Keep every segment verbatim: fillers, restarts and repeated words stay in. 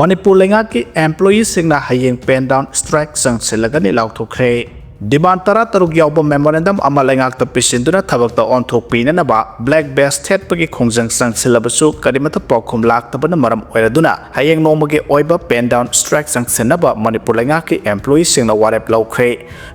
ꯃꯅꯤꯄꯨꯔ ꯂꯩꯉꯥꯛꯀꯤ employeeꯁꯤꯡꯅ ꯍꯌꯦꯡ pen down strike ꯆꯪꯁꯤꯜꯂꯒꯅꯤ ꯂꯥꯎꯊꯣꯛꯈ꯭ꯔꯦ꯫ Demand ꯇꯔꯥ ꯇꯔꯨꯛ ꯌꯥꯎꯕ memorandum ꯑꯃ ꯂꯩꯉꯥꯛꯇ ꯄꯤꯁꯤꯟꯗꯨꯅ ꯊꯕꯛꯇ ꯑꯣꯟꯊꯣꯛꯄꯤꯅꯅꯕ black badge ꯊꯦꯠꯄꯒꯤ ꯈꯣꯡꯖꯪ ꯆꯪꯁꯤꯜꯂꯕꯁꯨ ꯀꯔꯤꯃꯠꯇ ꯄꯥꯎꯈꯨꯝ ꯂꯥꯛꯇꯕꯅ ꯃꯔꯝ ꯑꯣꯏꯔꯗꯨꯅ ꯍꯌꯦꯡ ꯅꯣꯡꯃꯒꯤ ꯑꯣꯏꯕ pen down strike ꯆꯪꯁꯤꯟꯅꯕ ꯃꯅꯤꯄꯨꯔ ꯂꯩꯉꯥꯛꯀꯤ employeeꯁꯤꯡꯅ ꯋꯥꯔꯦꯞ ꯂꯧꯈ꯭ꯔꯦ꯫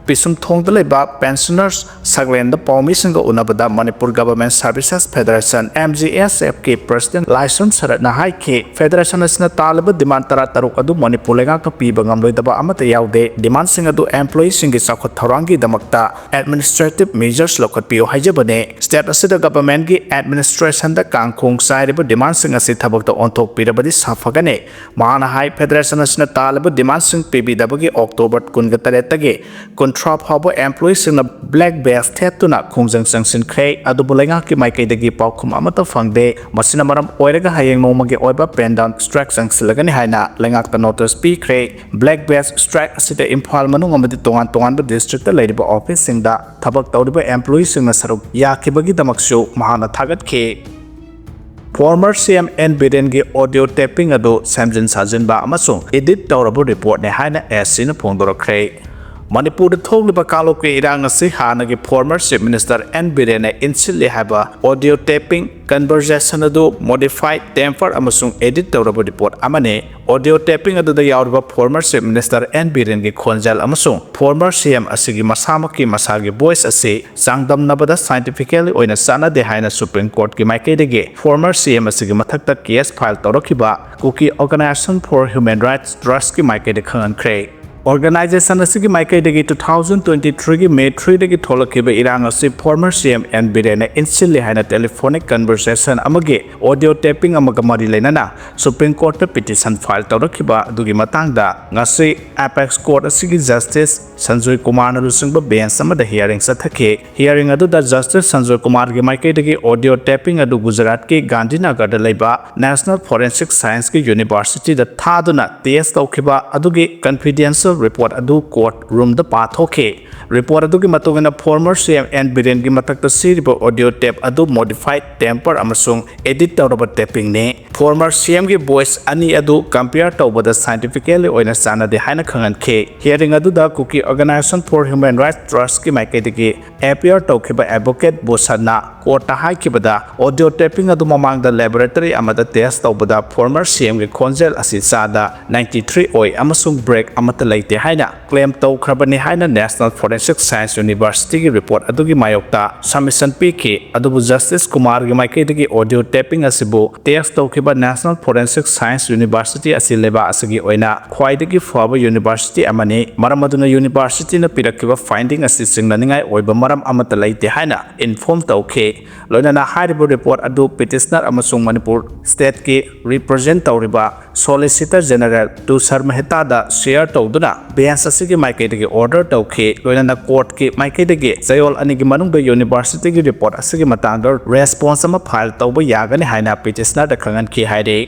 ꯄꯤꯁꯨꯝ ꯊꯣꯡꯗ ꯂꯩꯕ pensioners ꯁꯛꯂꯦꯟꯗ ꯄꯥꯎꯃꯤꯁꯤꯡꯒ ꯎꯅꯕꯗ Manipur Government Services Federation, MGSF ꯀꯤ president ꯂꯥꯏꯁ꯭ꯔꯝ ꯁꯔꯠꯅ ꯍꯥꯏꯈꯤ, federation ꯑꯁꯤꯅ ꯇꯥꯜꯂꯤꯕ demand ꯇꯔꯥ ꯇꯔꯨꯛ ꯑꯗꯨ ꯃꯅꯤꯄꯨꯔ ꯂꯩꯉꯥꯛꯅ ꯄꯤꯕ ꯉꯝꯂꯣꯏꯗꯕ ꯑꯃꯠꯇ ꯌꯥꯎꯗꯦ꯫ Demandꯁꯤꯡ ꯑꯗꯨ employeeꯁꯤꯡꯒꯤ ꯆꯥꯎꯈꯠ ꯊꯧꯔꯥꯡꯒꯤꯗꯃꯛꯇ administrative measureꯁ ꯂꯧꯈꯠꯄꯤꯌꯨ ꯍꯥꯏꯖꯕꯅꯦ꯫ State ꯑꯁꯤꯗ governmentꯀꯤ administrationꯗ ꯀꯥꯡꯈꯣꯡ ꯆꯥꯏꯔꯤꯕ demandꯁꯤꯡ ꯑꯁꯤ ꯊꯕꯛꯇ ꯑꯣꯟꯊꯣꯛꯄꯤꯔꯕꯗꯤ ꯁꯥꯐꯒꯅꯤ꯫ ꯃꯍꯥꯛꯅ ꯍꯥꯏ, federation ꯑꯁꯤꯅ ꯇꯥꯜꯂꯤꯕ demandꯁꯤꯡ ꯄꯤꯕꯤꯗꯕꯒꯤ October ꯀꯨꯟꯒ ꯇꯔꯦꯠꯇꯒꯤ ꯀꯨꯟꯊ꯭ꯔꯥ ꯐꯥꯎꯕ employeeꯁꯤꯡꯅ black badge ꯊꯦꯠꯇꯨꯅ ꯈꯣꯡꯖꯪ ꯆꯪꯁꯤꯟꯈ꯭ꯔꯦ, ꯑꯗꯨꯕꯨ ꯂꯩꯉꯥꯛꯀꯤ ꯃꯥꯏꯀꯩꯗꯒꯤ ꯄꯥꯎꯈꯨꯝ ꯑꯃꯠꯇ ꯐꯪꯗꯦ꯫ ꯃꯁꯤꯅ ꯃꯔꯝ ꯑꯣꯏꯔꯒ ꯍꯌꯦꯡ ꯅꯣꯡꯃꯒꯤ ꯑꯣꯏꯕ pen down strike ꯆꯪꯁꯤꯜꯂꯒꯅꯤ ꯍꯥꯏꯅ ꯂꯩꯉꯥꯛꯇ notice ꯄꯤꯈ꯭ꯔꯦ꯫ Black badge strike ꯑꯁꯤꯗ ꯏꯝꯐꯥꯜ ꯃꯅꯨꯡ ꯑꯃꯗꯤ ꯇꯣꯉꯥꯟ ꯇꯣꯉꯥꯟꯕ districtꯇ ꯂꯩꯔꯤꯕ officeꯁꯤꯡꯗ ꯊꯕꯛ ꯇꯧꯔꯤꯕ employeeꯁꯤꯡꯅ ꯁꯔꯨꯛ ꯌꯥꯈꯤꯕꯒꯤꯗꯃꯛꯁꯨ ꯃꯍꯥꯛꯅ ꯊꯥꯒꯠꯈꯤ꯫ Former CM N ꯕꯤꯔꯦꯟꯒꯤ audio taping ꯑꯗꯨ ꯁꯦꯝꯖꯤꯟ ꯁꯥꯖꯤꯟꯕ ꯑꯃꯁꯨꯡ edit ꯇꯧꯔꯕ reportꯅꯤ ꯍꯥꯏꯅ SCꯅ ꯐꯣꯡꯗꯣꯔꯛꯈ꯭ꯔꯦ꯫ ꯃꯅꯤꯄꯨꯔꯗ ꯊꯣꯛꯂꯤꯕ ꯀꯥꯡꯂꯨꯞꯀꯤ ꯏꯔꯥꯡ ꯑꯁꯤ ꯍꯥꯟꯅꯒꯤ former Chief Minister N ꯕꯤꯔꯦꯟꯅ ꯏꯟꯁꯤꯜꯂꯤ ꯍꯥꯏꯕ audio taping conversation ꯑꯗꯨ modified, tempered ꯑꯃꯁꯨꯡ edit ꯇꯧꯔꯕ report ꯑꯃꯅꯤ꯫ Audio taping ꯑꯗꯨꯗ ꯌꯥꯎꯔꯤꯕ former Chief Minister N ꯕꯤꯔꯦꯟꯒꯤ ꯈꯣꯟꯖꯦꯜ ꯑꯃꯁꯨꯡ former CM ꯑꯁꯤꯒꯤ ꯃꯁꯥꯃꯛꯀꯤ ꯃꯁꯥꯒꯤ voice ꯑꯁꯤ ꯆꯥꯡꯗꯝꯅꯕꯗ scientifically ꯑꯣꯏꯅ ꯆꯥꯟꯅꯗꯦ ꯍꯥꯏꯅ Supreme Courtꯀꯤ ꯃꯥꯏꯀꯩꯗꯒꯤ former CM ꯑꯁꯤꯒꯤ ꯃꯊꯛꯇ case file ꯇꯧꯔꯛꯈꯤꯕ Kuki Organization for Human Rights Trustꯀꯤ ꯃꯥꯏꯀꯩꯗ ꯈꯪꯍꯟꯈ꯭ꯔꯦ꯫ Organization ꯑꯁꯤꯒꯤ ꯃꯥꯏꯀꯩꯗꯒꯤ two thousand twenty threeꯒꯤ May threeꯗꯒꯤ ꯊꯣꯛꯂꯛꯈꯤꯕ ꯏꯔꯥꯡ ꯑꯁꯤ former CM N ꯕꯤꯔꯦꯟꯅ ꯏꯟꯁꯤꯜꯂꯤ ꯍꯥꯏꯅ telephonic conversation ꯑꯃꯒꯤ audio taping ꯑꯃꯒ ꯃꯔꯤ ꯂꯩꯅꯅ Supreme Courtꯇ petition file ꯇꯧꯔꯛꯈꯤꯕ ꯑꯗꯨꯒꯤ ꯃꯇꯥꯡꯗ ꯉꯁꯤ Apex Court ꯑꯁꯤꯒꯤ Justice ꯁꯟꯖꯣꯏ ꯀꯨꯃꯥꯔꯅ ꯂꯨꯆꯤꯡꯕ bench ꯑꯃꯗ hearing ꯆꯠꯊꯈꯤ꯫ Hearing ꯑꯗꯨꯗ Justice ꯁꯟꯖꯣꯏ ꯀꯨꯃꯥꯔꯒꯤ ꯃꯥꯏꯀꯩꯗꯒꯤ audio taping ꯑꯗꯨ ꯒꯨꯖꯔꯥꯠꯀꯤ ꯒꯥꯟꯙꯤꯅꯒꯔꯗ ꯂꯩꯕ National Forensic Scienceꯀꯤ Universityꯗ ꯊꯥꯗꯨꯅ test ꯇꯧꯈꯤꯕ ꯑꯗꯨꯒꯤ confidential report ꯑꯗꯨ court roomꯗ ꯄꯥꯊꯣꯛꯈꯤ꯫ Report ꯑꯗꯨꯒꯤ ꯃꯇꯨꯡ ꯏꯟꯅ former C M N ꯕꯤꯔꯦꯟꯒꯤ ꯃꯊꯛꯇ ꯁꯤꯔꯤꯕ audio tape ꯑꯗꯨ modified, temper ꯑꯃꯁꯨꯡ edit ꯇꯧꯔꯕ tapingꯅꯤ꯫ Former C Mꯒꯤ voice ꯑꯅꯤ ꯑꯗꯨ compare ꯇꯧꯕꯗ scientifically ꯑꯣꯏꯅ ꯆꯥꯟꯅꯗꯦ ꯍꯥꯏꯅ ꯈꯪꯍꯟꯈꯤ꯫ Hearing ꯑꯗꯨꯗ Kuki Organization for Human Rights Trustꯀꯤ ꯃꯥꯏꯀꯩꯗꯒꯤ appear ꯇꯧꯈꯤꯕ advocate ꯕꯨꯁꯟꯅ courtꯇ ꯍꯥꯏꯈꯤꯕꯗ, audio taping ꯑꯗꯨ ꯃꯃꯥꯡꯗ laboratory ꯑꯃꯗ test ꯇꯧꯕꯗ former C Mꯒꯤ ꯈꯣꯟꯖꯦꯜ ꯑꯁꯤ ꯆꯥꯗ ninety three ꯑꯣꯏ ꯑꯃꯁꯨꯡ break ꯑꯃꯠꯇ ꯂꯩꯇꯦ ꯍꯥꯏꯅ claim ꯇꯧꯈ꯭ꯔꯕꯅꯤ ꯍꯥꯏꯅ National Forensic Science Universityꯒꯤ report ꯑꯗꯨꯒꯤ ꯃꯥꯌꯣꯛꯇ submission ꯄꯤꯈꯤ꯫ ꯑꯗꯨꯕꯨ Justice ꯀꯨꯃꯥꯔꯒꯤ ꯃꯥꯏꯀꯩꯗꯒꯤ audio taping ꯑꯁꯤꯕꯨ test ꯇꯧꯈꯤꯕ National Forensic Science University ꯑꯁꯤ ꯂꯩꯕꯥꯛ ꯑꯁꯤꯒꯤ ꯑꯣꯏꯅ ꯈ꯭ꯋꯥꯏꯗꯒꯤ ꯐꯕ university ꯑꯃꯅꯤ, ꯃꯔꯝ ꯑꯗꯨꯅ universityꯅ ꯄꯤꯔꯛꯈꯤꯕ finding ꯑꯁꯤ ꯆꯤꯡꯅꯅꯤꯡꯉꯥꯏ ꯑꯣꯏꯕ ꯃꯔꯝ ꯑꯃꯠꯇ ꯂꯩꯇꯦ ꯍꯥꯏꯅ inform ꯇꯧꯈꯤ꯫ ꯂꯣꯏꯅꯅ ꯍꯥꯏꯔꯤꯕ report ꯑꯗꯨ petitioner ꯑꯃꯁꯨꯡ ꯃꯅꯤꯄꯨꯔ stateꯀꯤ represent ꯇꯧꯔꯤꯕ Solicitor General ꯇꯨꯁꯥꯔ ꯃꯦꯍꯇꯥꯗ share ꯇꯧꯗꯨꯅ bench ꯑꯁꯤꯒꯤ ꯃꯥꯏꯀꯩꯗꯒꯤ order ꯇꯧꯈꯤ꯫ ꯂꯣꯏꯅꯅ courtꯀꯤ ꯃꯥꯏꯀꯩꯗꯒꯤ ꯆꯌꯣꯜ ꯑꯅꯤꯒꯤ ꯃꯅꯨꯡꯗ universityꯒꯤ report ꯑꯁꯤꯒꯤ ꯃꯇꯥꯡꯗ response ꯑꯃ file ꯇꯧꯕ ꯌꯥꯒꯅꯤ ꯍꯥꯏꯅ petitionerꯗ ꯈꯪꯍꯟꯈꯤ ꯍꯥꯏꯔꯤ꯫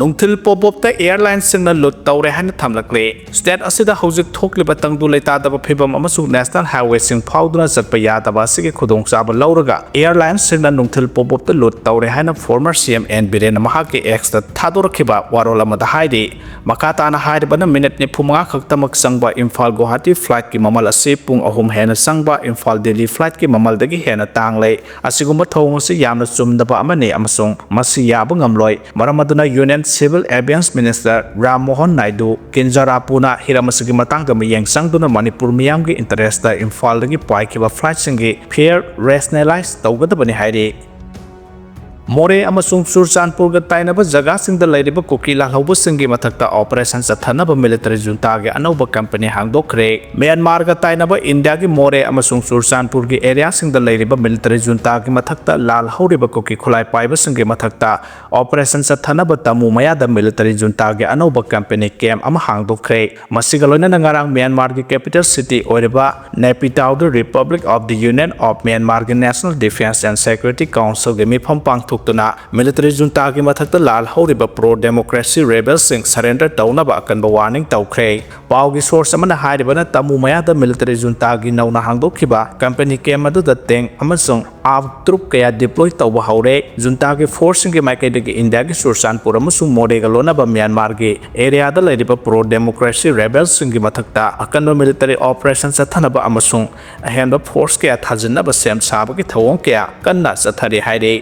ꯅꯨꯡꯊꯤꯜ ꯄꯣꯕꯣꯞꯇ airlineꯁꯤꯡꯅ ꯂꯨꯠ ꯇꯧꯔꯦ ꯍꯥꯏꯅ ꯊꯝꯂꯛꯂꯤ꯫ State ꯑꯁꯤꯗ ꯍꯧꯖꯤꯛ ꯊꯣꯛꯂꯤꯕ ꯇꯪꯗꯨ ꯂꯩꯇꯥꯗꯕ ꯐꯤꯕꯝ ꯑꯃꯁꯨꯡ national highwayꯁꯤꯡ ꯐꯥꯎꯗꯨꯅ ꯆꯠꯄ ꯌꯥꯗꯕ ꯑꯁꯤꯒꯤ ꯈꯨꯗꯣꯡꯆꯥꯕ ꯂꯧꯔꯒ airlineꯁꯤꯡꯅ ꯅꯨꯡꯊꯤꯜ ꯄꯣꯕꯣꯞꯇ ꯂꯨꯠ ꯇꯧꯔꯦ ꯍꯥꯏꯅ former C M N ꯕꯤꯔꯦꯟꯅ ꯃꯍꯥꯛꯀꯤ Xꯇ ꯊꯥꯗꯣꯔꯛꯈꯤꯕ ꯋꯥꯔꯣꯜ ꯑꯃꯗ ꯍꯥꯏꯔꯤ꯫ ꯃꯈꯥ ꯇꯥꯅ ꯍꯥꯏꯔꯤꯕꯅ minute ꯅꯤꯐꯨ ꯃꯉꯥ ꯈꯛꯇꯃꯛ ꯆꯪꯕ ꯏꯝꯐꯥꯜ ꯒꯨꯋꯥꯍꯥꯇꯤ flightꯀꯤ ꯃꯃꯜ ꯑꯁꯤ ꯄꯨꯡ ꯑꯍꯨꯝ ꯍꯦꯟꯅ ꯆꯪꯕ ꯏꯝꯐꯥꯜ ꯗꯤꯜꯂꯤ flightꯀꯤ ꯃꯃꯜꯗꯒꯤ ꯍꯦꯟꯅ ꯇꯥꯡꯂꯦ꯫ ꯑꯁꯤꯒꯨꯝꯕ ꯊꯧꯑꯣꯡ ꯑꯁꯤ ꯌꯥꯝꯅ ꯆꯨꯝꯗꯕ ꯑꯃꯅꯤ ꯑꯃꯁꯨꯡ ꯃꯁꯤ ꯌꯥꯕ ꯉꯝꯂꯣꯏ꯫ ꯃꯔꯝ ꯑꯗꯨꯅ Union Civil Aviation Minister Ram Mohan Naidu ꯀꯤꯟꯖꯥꯔꯥꯄꯨꯅ ꯍꯤꯔꯝ ꯑꯁꯤꯒꯤ ꯃꯇꯥꯡꯗ ꯃꯤꯠꯌꯦꯡ ꯆꯪꯗꯨꯅ ꯃꯅꯤꯄꯨꯔ ꯃꯤꯌꯥꯝꯒꯤ interestꯇ ꯏꯝꯐꯥꯜꯗꯒꯤ ꯄꯥꯏꯈꯤꯕ flightꯁꯤꯡꯒꯤ fare rationalize ꯇꯧꯒꯗꯕꯅꯤ ꯍꯥꯏꯔꯤ꯫ ꯃꯣꯔꯦ ꯑꯃꯁꯨꯡ ꯆꯨꯔꯆꯥꯟꯄꯨꯔꯒ ꯇꯥꯏꯅꯕ ꯖꯒꯥꯁꯤꯡꯗ ꯂꯩꯔꯤꯕ ꯀꯨꯀꯤ ꯂꯥꯜꯍꯧꯕꯁꯤꯡꯒꯤ ꯃꯊꯛꯇ operation ꯆꯠꯊꯅꯕ military juntagꯤ ꯑꯅꯧꯕ company ꯍꯥꯡꯗꯣꯛꯈ꯭ꯔꯦ꯫ ꯃ꯭ꯌꯥꯟꯃꯥꯔꯒ ꯇꯥꯏꯅꯕ ꯏꯟꯗꯤꯌꯥꯒꯤ ꯃꯣꯔꯦ ꯑꯃꯁꯨꯡ ꯆꯨꯔꯆꯥꯟꯄꯨꯔꯒꯤ areaꯁꯤꯡꯗ ꯂꯩꯔꯤꯕ military juntagꯤ ꯃꯊꯛꯇ ꯂꯥꯜꯍꯧꯔꯤꯕ ꯀꯨꯀꯤ ꯈꯨꯠꯂꯥꯏ ꯄꯥꯏꯕꯁꯤꯡꯒꯤ ꯃꯊꯛꯇ operation ꯆꯠꯊꯅꯕ ꯇꯥꯃꯨ ꯃꯌꯥꯗ military juntagꯤ ꯑꯅꯧꯕ company camp ꯑꯃ ꯍꯥꯡꯗꯣꯛꯈ꯭ꯔꯦ꯫ ꯃꯁꯤꯒ ꯂꯣꯏꯅꯅ ꯉꯔꯥꯡ ꯃ꯭ꯌꯥꯟꯃꯥꯔꯒꯤ capital city ꯑꯣꯏꯔꯤꯕ ꯅꯦꯄꯤꯇꯥꯎꯗ Republic of the Union of Myanmarꯒꯤ National Defence and Security Councilꯒꯤ ꯃꯤꯐꯝ ꯄꯥꯡꯊꯣꯛꯈꯤ꯫ ꯇꯨꯅ ꯃꯤꯂꯤꯇꯔꯤ ꯖꯨꯟꯇꯥꯒꯤ ꯃꯊꯛꯇ ꯂꯥꯜꯍꯧꯔꯤꯕ ꯄ꯭ꯔꯣ ꯗꯦꯃꯣꯀ꯭ꯔꯦꯁꯤ ꯔꯦꯕꯦꯜꯁꯤꯡ ꯁꯔꯦꯟꯗꯔ ꯇꯧꯅꯕ ꯑꯀꯟꯕ ꯋꯥꯔꯅꯤꯡ ꯇꯧꯈ꯭ꯔꯦ꯫ ꯄꯥꯎꯒꯤ ꯁꯣꯔꯁ ꯑꯃꯅ ꯍꯥꯏꯔꯤꯕꯅ ꯇꯃꯨ ꯃꯌꯥꯗ ꯃꯤꯂꯤꯇꯔꯤ ꯖꯨꯟꯇꯥꯒꯤ ꯅꯧꯅ ꯍꯥꯡꯗꯣꯛꯈꯤꯕ ꯀꯝꯄꯅꯤ ꯀꯦꯝ ꯑꯗꯨꯗ ꯇꯦꯡ ꯑꯃꯁꯨꯡ ꯑꯥꯔꯝ ꯇ꯭ꯔꯨꯞ ꯀꯌꯥ ꯗꯤꯄ꯭ꯂꯣꯏ ꯇꯧꯕ ꯍꯧꯔꯦ꯫ ꯖꯨꯟꯇꯥꯒꯤ ꯐꯣꯔꯁꯁꯤꯡꯒꯤ ꯃꯥꯏꯀꯩꯗꯒꯤ ꯏꯟꯗꯤꯌꯥꯒꯤ ꯆꯨꯔꯆꯥꯟꯄꯨꯔ ꯑꯃꯁꯨꯡ ꯃꯣꯔꯦꯒ ꯂꯣꯟꯅꯕ ꯃ꯭ꯌꯥꯟꯃꯥꯔꯒꯤ ꯑꯦꯔꯤꯌꯥꯗ ꯂꯩꯔꯤꯕ ꯄ꯭ꯔꯣ ꯗꯦꯃꯣꯀ꯭ꯔꯦꯁꯤ ꯔꯦꯕꯦꯜꯁꯤꯡꯒꯤ ꯃꯊꯛꯇ ꯑꯀꯟꯕ ꯃꯤꯂꯤꯇꯔꯤ ꯑꯣꯄꯔꯦꯁꯟ ꯆꯠꯊꯅꯕ ꯑꯃꯁꯨꯡ ꯑꯍꯦꯟꯕ ꯐꯣꯔꯁ ꯀꯌꯥ ꯊꯥꯖꯤꯟꯅꯕ ꯁꯦꯝ ꯁꯥꯕꯒꯤ ꯊꯧꯑꯣꯡ ꯀꯌꯥ ꯀꯟꯅ ꯆꯠꯊꯔꯤ ꯍꯥꯏꯔꯤ꯫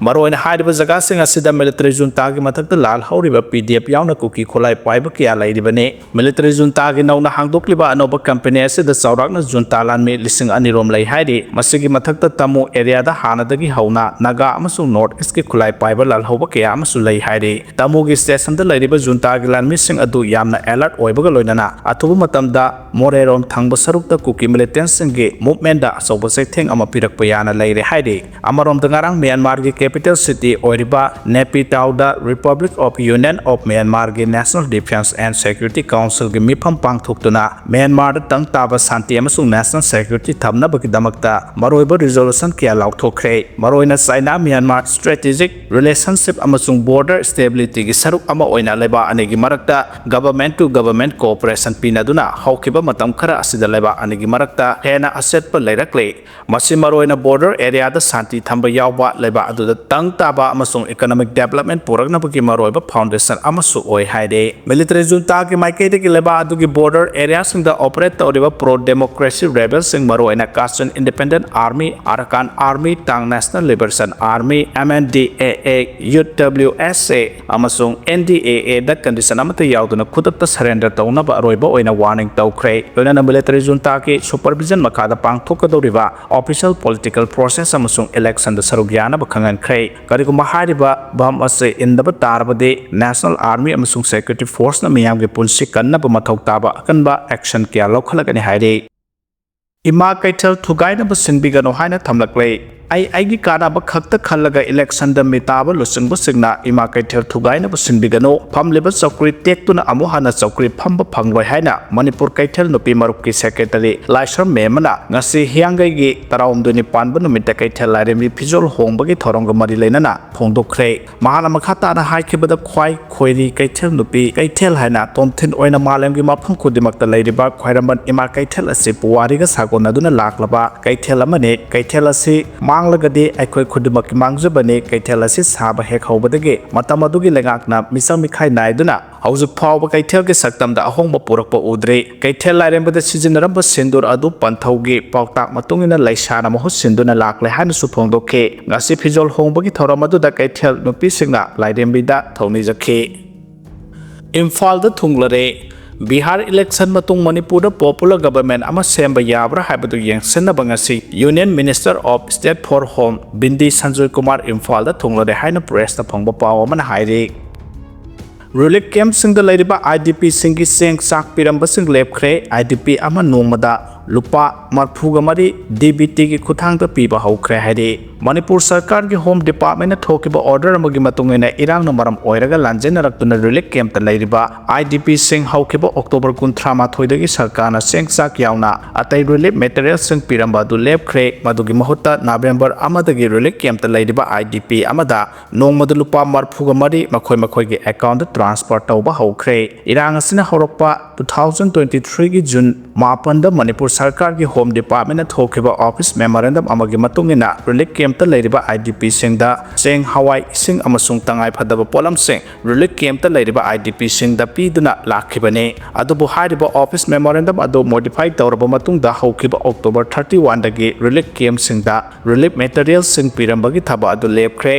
ꯃꯔꯨꯑꯣꯏꯅ ꯍꯥꯏꯔꯤꯕ ꯖꯒꯥꯁꯤꯡ ꯑꯁꯤꯗ ꯃꯤꯂꯤꯇꯔꯤ ꯖꯨꯟꯇꯥꯒꯤ ꯃꯊꯛꯇ ꯂꯥꯜꯍꯧꯔꯤꯕ ꯄꯤ ꯗꯤ ꯑꯦꯐ ꯌꯥꯎꯅ ꯀꯨꯀꯤ ꯈꯨꯠꯂꯥꯏ ꯄꯥꯏꯕ ꯀꯌꯥ ꯂꯩꯔꯤꯕꯅꯤ꯫ ꯃꯤꯂꯤꯇꯔꯤ ꯖꯨꯟꯇꯥꯒꯤ ꯅꯧꯅ ꯍꯥꯡꯗꯣꯛꯂꯤꯕ ꯑꯅꯧꯕ ꯀꯝꯄꯦꯅꯤ ꯑꯁꯤꯗ ꯆꯥꯎꯔꯥꯛꯅ ꯖꯨꯟꯇꯥ ꯂꯥꯟꯃꯤ ꯂꯤꯁꯤꯡ ꯑꯅꯤ ꯔꯣꯝ ꯂꯩ ꯍꯥꯏꯔꯤ꯫ ꯃꯁꯤꯒꯤ ꯃꯊꯛꯇ ꯇꯃꯨ ꯑꯦꯔꯤꯌꯥꯗ ꯍꯥꯟꯅꯗꯒꯤ ꯍꯧꯅ ꯅꯥꯒꯥ ꯑꯃꯁꯨꯡ ꯅꯣꯔꯠ ꯏꯁꯀꯤ ꯈꯨꯠꯂꯥꯏ ꯄꯥꯏꯕ ꯂꯥꯜꯍꯧꯕ ꯀꯌꯥ ꯑꯃꯁꯨ ꯂꯩ ꯍꯥꯏꯔꯤ꯫ ꯇꯃꯨꯒꯤ ꯁ꯭ꯇꯦꯁꯟꯗ ꯂꯩꯔꯤꯕ ꯖꯨꯟꯇꯥꯒꯤ ꯂꯥꯟꯃꯤꯁꯤꯡ ꯑꯗꯨ ꯌꯥꯝꯅ ꯑꯦꯂꯔꯠ ꯑꯣꯏꯕꯒ ꯂꯣꯏꯅꯅ ꯑꯊꯨꯕ ꯃꯇꯝꯗ ꯃꯣꯔꯦꯔꯣꯝ ꯊꯪꯕ ꯁꯔꯨꯛꯇ ꯀꯨꯀꯤ ꯃꯤꯂꯤꯇꯦꯟꯁꯤꯡꯒꯤ ꯃꯨꯚꯃꯦꯟꯗ ꯑꯆꯧꯕ ꯆꯩꯊꯦꯡ ꯑꯃ ꯄꯤꯔꯛꯄ ꯌꯥꯅ ꯂꯩꯔꯦ ꯍꯥꯏꯔꯤ꯫ ꯑꯃꯔꯣꯝꯗ ꯉꯔꯥꯡ ꯃ꯭ꯌꯥꯟꯃꯥꯔꯒꯤ ꯀꯦꯄꯤꯇꯦꯜ ꯁꯤꯇꯤ ꯑꯣꯏꯔꯤꯕ ꯅꯦꯄꯤꯇꯥꯎꯗ Republic of Union of Myanmarꯒꯤ National Defence and Security Councilꯒꯤ ꯃꯤꯐꯝ ꯄꯥꯡꯊꯣꯛꯇꯨꯅ ꯃ꯭ꯌꯥꯟꯃꯥꯔꯗ ꯇꯪ ꯇꯥꯕ ꯁꯥꯟꯇꯤ ꯑꯃꯁꯨꯡ ꯅꯦꯁꯅꯦꯜ ꯁꯦꯀ꯭ꯌꯨꯔꯤꯇꯤ ꯊꯝꯅꯕꯒꯤꯗꯃꯛꯇ ꯃꯔꯨꯑꯣꯏꯕ ꯔꯤꯖꯣꯂꯨꯁꯟ ꯀꯌꯥ ꯂꯥꯎꯊꯣꯛꯈ꯭ꯔꯦ꯫ ꯃꯔꯨꯑꯣꯏꯅ ꯆꯥꯏꯅꯥ ꯃ꯭ꯌꯥꯟꯃꯥꯔ ꯁ꯭ꯇ꯭ꯔꯦꯇꯦꯖꯤꯛ ꯔꯤꯂꯦꯁꯟꯁꯤꯞ ꯑꯃꯁꯨꯡ ꯕꯣꯔꯗꯔ ꯁ꯭ꯇꯦꯕꯤꯂꯤꯇꯤꯒꯤ ꯁꯔꯨꯛ ꯑꯃ ꯑꯣꯏꯅ ꯂꯩꯕꯥꯛ ꯑꯅꯤꯒꯤ ꯃꯔꯛꯇ government to government cooperation ꯄꯤꯅꯗꯨꯅ ꯍꯧꯈꯤꯕ ꯃꯇꯝ ꯈꯔ ꯑꯁꯤꯗ ꯂꯩꯕꯥꯛ ꯑꯅꯤꯒꯤ ꯃꯔꯛꯇ ꯍꯦꯟꯅ ꯑꯆꯦꯠꯄ ꯂꯩꯔꯛꯂꯦ꯫ ꯃꯁꯤ ꯃꯔꯨꯑꯣꯏꯅ ꯕꯣꯔꯗꯔ ꯑꯦꯔꯤꯌꯥꯗ ꯁꯥꯟꯇꯤ ꯊꯝꯕ ꯌꯥꯎꯕ ꯂꯩꯕꯥꯛ ꯑꯗꯨꯗ ꯇꯪ ꯇꯥꯕ ꯑꯃꯁꯨꯡ ꯏꯀꯣꯅꯣꯃꯤꯛ ꯗꯦꯕꯂꯞꯃꯦꯟ ꯄꯨꯔꯛꯅꯕꯒꯤ ꯃꯔꯨꯑꯣꯏꯕ ꯐꯥꯎꯟꯗꯦꯁꯟ ꯑꯃꯁꯨ ꯑꯣꯏ ꯍꯥꯏꯔꯤ꯫ ꯃꯤꯂꯤꯇꯔꯤ ꯖꯨꯟꯇꯥꯒꯤ ꯃꯥꯏꯀꯩꯗꯒꯤ ꯂꯩꯕꯥꯛ ꯑꯗꯨꯒꯤ ꯕꯣꯔꯗꯔ ꯑꯦꯔꯤꯌꯥꯁꯤꯡꯗ ꯑꯣꯄꯔꯦꯠ ꯇꯧꯔꯤꯕ ꯄ꯭ꯔꯣ ꯗꯦꯃꯣꯀ꯭ꯔꯦꯁꯤ ꯔꯦꯕꯦꯜꯁꯤꯡ, ꯃꯔꯨꯑꯣꯏꯅ Kachin Independent Army, Arakan Army, Ta'ang National Liberation Army, M N D A A, U W S A, ꯑꯃꯁꯨꯡ N D A A the condition ꯑꯃꯠꯇ ꯌꯥꯎꯗꯅ ꯈꯨꯗꯛꯇ ꯁꯔꯦꯟꯗꯔ ꯇꯧꯅꯕ ꯑꯔꯣꯏꯕ ꯑꯣꯏꯅ ꯋꯥꯔꯅꯤꯡ ꯇꯧꯈ꯭ꯔꯦ꯫ ꯂꯣꯏꯅꯅ ꯃꯤꯂꯤꯇꯔꯤ ꯖꯨꯟꯇꯥꯒꯤ ꯁꯨꯄꯔꯚꯤꯖꯟ ꯃꯈꯥꯗ ꯄꯥꯡꯊꯣꯛꯀꯗꯧꯔꯤꯕ ꯑꯣꯐꯤꯁꯤꯌꯦꯜ ꯄꯣꯂꯤꯇꯤꯀꯦꯜ ꯄ꯭ꯔꯣꯁꯦꯁ ꯑꯃꯁꯨꯡ ꯏꯂꯦꯛꯁꯟꯗ ꯁꯔꯨꯛ ꯌꯥꯅꯕ ꯈꯪꯍꯟꯈ꯭ꯔꯦ꯫ ꯀꯔꯤꯒꯨꯝꯕ ꯍꯥꯏꯔꯤꯕ ꯚꯝ ꯑꯁꯤ ꯏꯟꯗꯕ ꯇꯥꯔꯕꯗꯤ ꯅꯦꯁꯅꯦꯜ ꯑꯥꯔꯃꯤ ꯑꯃꯁꯨꯡ ꯁꯦꯀ꯭ꯌꯨꯔꯤꯇꯤ ꯐꯣꯔꯁꯅ ꯃꯤꯌꯥꯝꯒꯤ ꯄꯨꯟꯁꯤ ꯀꯟꯅꯕ ꯃꯊꯧ ꯇꯥꯕ ꯑꯀꯟꯕ ꯑꯦꯛꯁꯟ ꯀꯌꯥ ꯂꯧꯈꯠꯂꯒꯅꯤ ꯍꯥꯏꯔꯤ꯫ ꯏꯃꯥ ꯀꯩꯊꯦꯜ ꯊꯨꯒꯥꯏꯅꯕ ꯁꯤꯟꯕꯤꯒꯅꯨ ꯍꯥꯏꯅ ꯊꯝꯂꯛꯂꯦ꯫ ꯑꯩ ꯑꯩꯒꯤ ꯀꯥꯟꯅꯕ ꯈꯛꯇ ꯈꯜꯂꯒ ꯏꯂꯦꯛꯁꯟꯗ ꯃꯤꯇꯥꯕ ꯂꯨꯆꯤꯡꯕꯁꯤꯡꯅ ꯏꯃꯥ ꯀꯩꯊꯦꯜ ꯊꯨꯒꯥꯏꯅꯕ ꯁꯤꯟꯕꯤꯒꯅꯨ꯫ ꯐꯝꯂꯤꯕ ꯆꯧꯀ꯭ꯔꯤ ꯇꯦꯛꯇꯨꯅ ꯑꯃꯨꯛ ꯍꯟꯅ ꯆꯧꯀ꯭ꯔꯤ ꯐꯝꯕ ꯐꯪꯂꯣꯏ ꯍꯥꯏꯅ ꯃꯅꯤꯄꯨꯔ ꯀꯩꯊꯦꯜ ꯅꯨꯄꯤ ꯃꯔꯨꯞꯀꯤ ꯁꯦꯀ꯭ꯔꯦꯇꯔꯤ ꯂꯥꯏꯁ꯭ꯔꯝ ꯃꯦꯝꯃꯅ ꯉꯁꯤ ꯍꯤꯌꯥꯡꯒꯩꯒꯤ ꯇꯔꯥꯍꯨꯝꯗꯣꯏꯅꯤ ꯄꯥꯟꯕ ꯅꯨꯃꯤꯠꯇ ꯀꯩꯊꯦꯜ ꯂꯥꯏꯔꯦꯝꯕꯤ ꯐꯤꯖꯣꯜ ꯍꯣꯡꯕꯒꯤ ꯊꯧꯔꯝꯒ ꯃꯔꯤ ꯂꯩꯅꯅ ꯐꯣꯡꯗꯣꯛꯈ꯭ꯔꯦ꯫ ꯃꯍꯥꯛꯅ ꯃꯈꯥ ꯇꯥꯅ ꯍꯥꯏꯈꯤꯕꯗ, ꯈ꯭ꯋꯥꯏ ꯈꯣꯏꯔꯤ ꯀꯩꯊꯦꯜ ꯅꯨꯄꯤ ꯀꯩꯊꯦꯜ ꯍꯥꯏꯅ ꯇꯣꯝꯊꯤꯟ ꯑꯣꯏꯅ ꯃꯥꯂꯦꯝꯒꯤ ꯃꯐꯝ ꯈꯨꯗꯤꯡꯃꯛꯇ ꯂꯩꯔꯤꯕ ꯈ꯭ꯋꯥꯏꯔꯝꯕꯟ ꯏꯃꯥ ꯀꯩꯊꯦꯜ ꯑꯁꯤ ꯄꯨꯋꯥꯔꯤꯒ ꯁꯥꯒꯣꯟꯅꯗꯨꯅ ꯂꯥꯛꯂꯕ ꯀꯩꯊꯦꯜ ꯑꯃꯅꯤ꯫ ꯀꯩꯊꯦꯜ ꯑꯁꯤ ꯃꯥꯡꯂꯒꯗꯤ ꯑꯩꯈꯣꯏ ꯈꯨꯗꯤꯡꯃꯛꯀꯤ ꯃꯥꯡꯖꯕꯅꯤ꯫ ꯀꯩꯊꯦꯜ ꯑꯁꯤ ꯁꯥꯕ ꯍꯦꯛ ꯍꯧꯕꯗꯒꯤ ꯃꯇꯝ ꯑꯗꯨꯒꯤ ꯂꯩꯉꯥꯛꯅ ꯃꯤꯆꯪ ꯃꯤꯈꯥꯏ ꯅꯥꯏꯗꯨꯅ ꯍꯧꯖꯤꯛ ꯐꯥꯎꯕ ꯀꯩꯊꯦꯜꯒꯤ ꯁꯛꯇꯝꯗ ꯑꯍꯣꯡꯕ ꯄꯨꯔꯛꯄ ꯎꯗ꯭ꯔꯤ꯫ ꯀꯩꯊꯦꯜ ꯂꯥꯏꯔꯦꯝꯕꯗ ꯁꯤꯖꯤꯟꯅꯔꯝꯕ ꯁꯤꯟꯗꯨꯔ ꯑꯗꯨ ꯄꯟꯊꯧꯒꯤ ꯄꯥꯎꯇꯥꯛ ꯃꯇꯨꯡ ꯏꯟꯅ ꯂꯩꯁꯥꯅ ꯃꯍꯨꯠ ꯁꯤꯟꯗꯨꯅ ꯂꯥꯛꯂꯦ ꯍꯥꯏꯅꯁꯨ ꯐꯣꯡꯗꯣꯛꯈꯤ꯫ ꯉꯁꯤ ꯐꯤꯖꯣꯜ ꯍꯣꯡꯕꯒꯤ ꯊꯧꯔꯝ ꯑꯗꯨꯗ ꯀꯩꯊꯦꯜ ꯅꯨꯄꯤꯁꯤꯡꯅ ꯂꯥꯏꯔꯦꯝꯕꯤꯗ ꯊꯧꯅꯤꯖꯈꯤ꯫ ꯏꯝꯐꯥꯜꯗ ꯊꯨꯡꯂꯔꯦ꯫ ꯕꯤꯍꯥꯔ ꯏꯂꯦꯛꯁꯟ ꯃꯇꯨꯡ ꯃꯅꯤꯄꯨꯔꯗ ꯄꯣꯄꯨꯂꯔ ꯒꯕꯔꯃꯦꯟ ꯑꯃ ꯁꯦꯝꯕ ꯌꯥꯕ꯭ꯔꯥ ꯍꯥꯏꯕꯗꯨ ꯌꯦꯡꯁꯤꯟꯅꯕ ꯉꯁꯤ Union Minister of State for Home ꯕꯤꯟꯗꯤ Sanjoy Kumar ꯏꯝꯐꯥꯜꯗ ꯊꯨꯡꯂꯔꯦ ꯍꯥꯏꯅ ꯄ꯭ꯔꯦꯁꯇ ꯐꯪꯕ ꯄꯥꯎ ꯑꯃꯅ ꯍꯥꯏꯔꯤ꯫ ꯔꯤꯂꯤꯐ ꯀꯦꯝꯞꯁꯤꯡꯗ ꯂꯩꯔꯤꯕ IDPꯁꯤꯡꯒꯤ ꯆꯦꯡ ꯆꯥꯛ ꯄꯤꯔꯝꯕꯁꯤꯡ ꯂꯦꯞꯈ꯭ꯔꯦ꯫ IDP ꯑꯃ ꯅꯣꯡꯃꯗ ꯂꯨꯄꯥ ꯃꯔꯐꯨꯒ ꯃꯔꯤ DBTꯒꯤ ꯈꯨꯠꯊꯥꯡꯗ ꯄꯤꯕ ꯍꯧꯈ꯭ꯔꯦ ꯍꯥꯏꯔꯤ꯫ ꯃꯅꯤꯄꯨꯔ ꯁꯔꯀꯥꯔꯒꯤ ꯍꯣꯝ ꯗꯤꯄꯥꯔꯠꯃꯦꯟꯅ ꯊꯣꯛꯈꯤꯕ ꯑꯣꯔꯗꯔ ꯑꯃꯒꯤ ꯃꯇꯨꯡ ꯏꯟꯅ ꯏꯔꯥꯡꯅ ꯃꯔꯝ ꯑꯣꯏꯔꯒ ꯂꯥꯟꯖꯦꯟꯅꯔꯛꯇꯨꯅ ꯔꯤꯂꯤꯐ ꯀꯦꯝꯞꯇ ꯂꯩꯔꯤꯕ IDPꯁꯤꯡ ꯍꯧꯈꯤꯕ ꯑꯣꯛꯇꯣꯕꯔ ꯀꯨꯟꯊ꯭ꯔꯥ ꯃꯥꯊꯣꯏꯗꯒꯤ ꯁꯔꯀꯥꯔꯅ ꯆꯦꯡ ꯆꯥꯛ ꯌꯥꯎꯅ ꯑꯇꯩ ꯔꯤꯂꯤꯐ ꯃꯦꯇꯔꯤꯌꯦꯜꯁꯤꯡ ꯄꯤꯔꯝꯕ ꯑꯗꯨ ꯂꯦꯞꯈ꯭ꯔꯦ꯫ ꯃꯗꯨꯒꯤ ꯃꯍꯨꯠꯇ ꯅꯕꯦꯝꯕꯔ ꯑꯃꯗꯒꯤ ꯔꯤꯂꯤꯐ ꯀꯦꯝꯞꯇ ꯂꯩꯔꯤꯕ IDP ꯑꯃꯗ ꯅꯣꯡꯃꯗ ꯂꯨꯄꯥ ꯃꯔꯐꯨꯒ ꯃꯔꯤ ꯃꯈꯣꯏ ꯃꯈꯣꯏꯒꯤ ꯑꯦꯀꯥꯎꯟꯗ ꯇ꯭ꯔꯥꯟꯁꯐꯔ ꯇꯧꯕ ꯍꯧꯈ꯭ꯔꯦ꯫ ꯏꯔꯥꯡ ꯑꯁꯤꯅ ꯍꯧꯔꯛꯄ two thousand twenty-threeꯒꯤ ꯖꯨꯟ ꯃꯥꯄꯟꯗ ꯃꯅꯤꯄꯨꯔ ꯁꯔꯀꯥꯔꯒꯤ ꯍꯣꯝ ꯗꯤꯄꯥꯔꯠꯃꯦꯟꯅ ꯊꯣꯛꯈꯤꯕ ꯑꯣꯐꯤꯁ ꯃꯦꯃꯣꯔꯦꯟꯗꯝ ꯑꯃꯒꯤ ꯃꯇꯨꯡ ꯏꯟꯅ ꯔꯤꯂꯤꯐ ꯀꯦꯝꯞꯇ ꯂꯩꯔꯤꯕ IDPꯁꯤꯡꯗ ꯆꯦꯡ, ꯍꯋꯥꯏ, ꯏꯁꯤꯡ ꯑꯃꯁꯨꯡ ꯇꯉꯥꯏ ꯐꯗꯕ ꯄꯣꯠꯂꯝꯁꯤꯡ ꯔꯤꯂꯤꯐ ꯀꯦꯝꯞꯇ ꯂꯩꯔꯤꯕ IDPꯁꯤꯡꯗ ꯄꯤꯗꯨꯅ ꯂꯥꯛꯈꯤꯕꯅꯤ꯫ ꯑꯗꯨꯕꯨ ꯍꯥꯏꯔꯤꯕ ꯑꯣꯐꯤꯁ ꯃꯦꯃꯣꯔꯦꯟꯗꯝ ꯑꯗꯨ ꯃꯣꯗꯤꯐꯥꯏ ꯇꯧꯔꯕ ꯃꯇꯨꯡꯗ ꯍꯧꯈꯤꯕ ꯑꯣꯛꯇꯣꯕꯔ thirty-oneꯗꯒꯤ ꯔꯤꯂꯤꯐ ꯀꯦꯝꯞꯁꯤꯡꯗ ꯔꯤꯂꯤꯐ ꯃꯦꯇꯔꯤꯌꯦꯜꯁꯤꯡ ꯄꯤꯔꯝꯕꯒꯤ ꯊꯕꯛ ꯑꯗꯨ ꯂꯦꯞꯈ꯭ꯔꯦ꯫